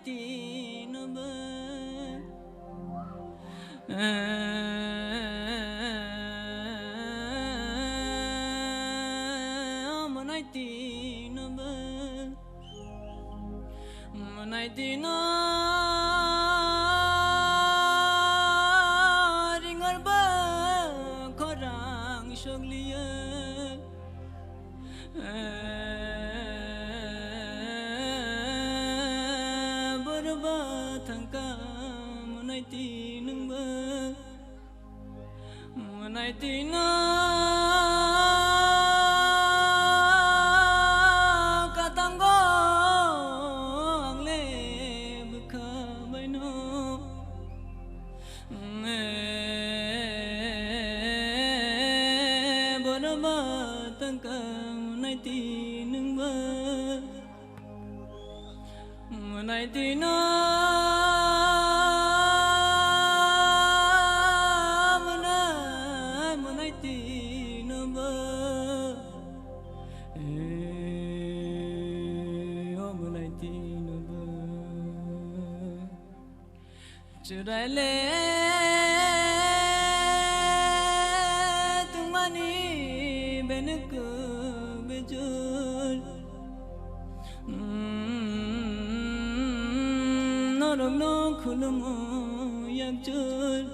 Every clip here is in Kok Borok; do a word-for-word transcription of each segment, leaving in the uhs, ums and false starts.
Tinoba, manai tinoba, manai tino ringarba khorang sogliya. Borba thangka mwnai tinungba, mwnai tino katango angle bwkha baino. Borba tangka mwnai tinungba, mwnai tino mwnai, mwnai tinoba, o mwnai tinoba. Chwraile tungmani benuk bijul, norokno khulumu yakjul.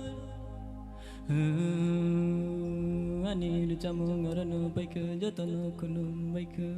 Ani rwchapmung norokno baikha, jotono khulum baikha.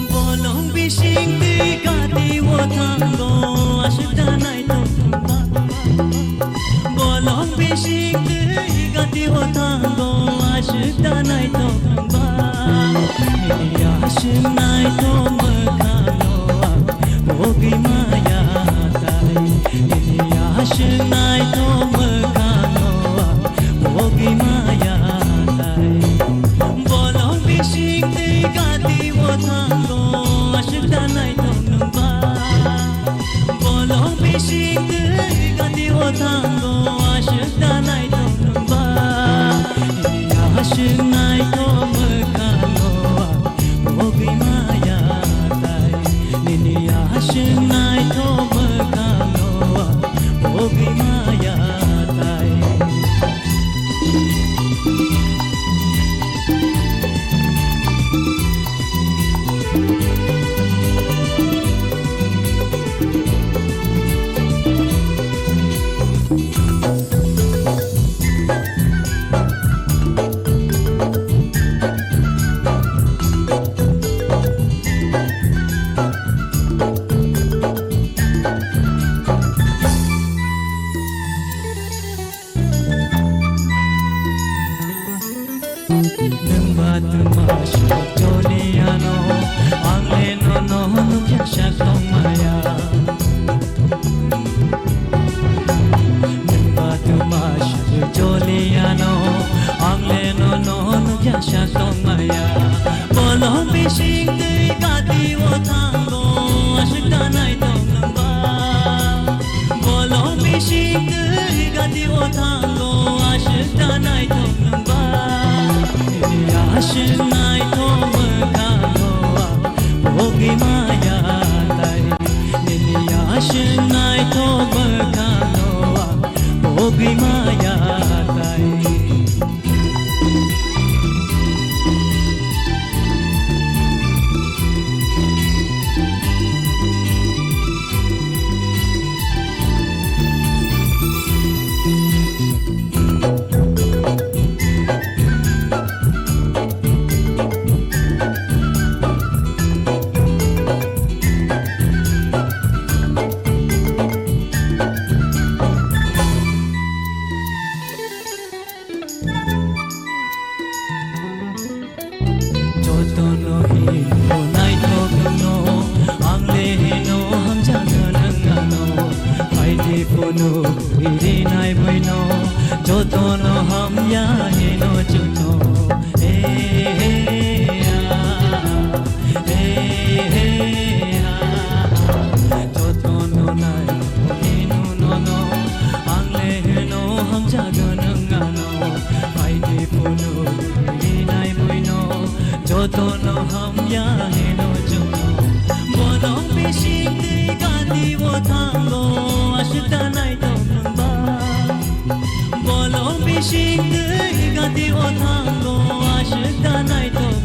Bolong bising twi gati o thango aswk da naithok ba. Bolong bising twi gati o thango aswk da naithok ba. Nini aswk naithok mwkhang no ang pogwi maya tai. Nini aswk naithok mwkhang no ang pogwi maya tai. Bolong bising twi gati o thango aswk da naithok nwng ba. Bolong bising twi gati o thango aswk da naithok nwng ba. Nini aswk naithok mwkhang no ang pogwi maya tai. Nini aswk naithok mwkhang no ang pogwi maya tai. Nwng ba twma suk choli ano, ang le nono nukya sak tong maya. Nwng ba twma suk choli ano, ang le nono nukya sak tong maya. Bolong bising twi gati o thango aswk da naithok nwng ba. Bolong bising twi gati o thango aswk da naithok nwng ba. Nini aswk naithok mwkhang no ang pogwi maya tai. Nini aswk naithok mwkhang no ang pogwi maya tai. Jotono hino naithokno, ang le hino hamjakna nang Jotono hamya heno chwngno. Bolong bising twi gati o thango, aswk da naithok nwngba. Bolong bising twi gati o thango, aswk da naithok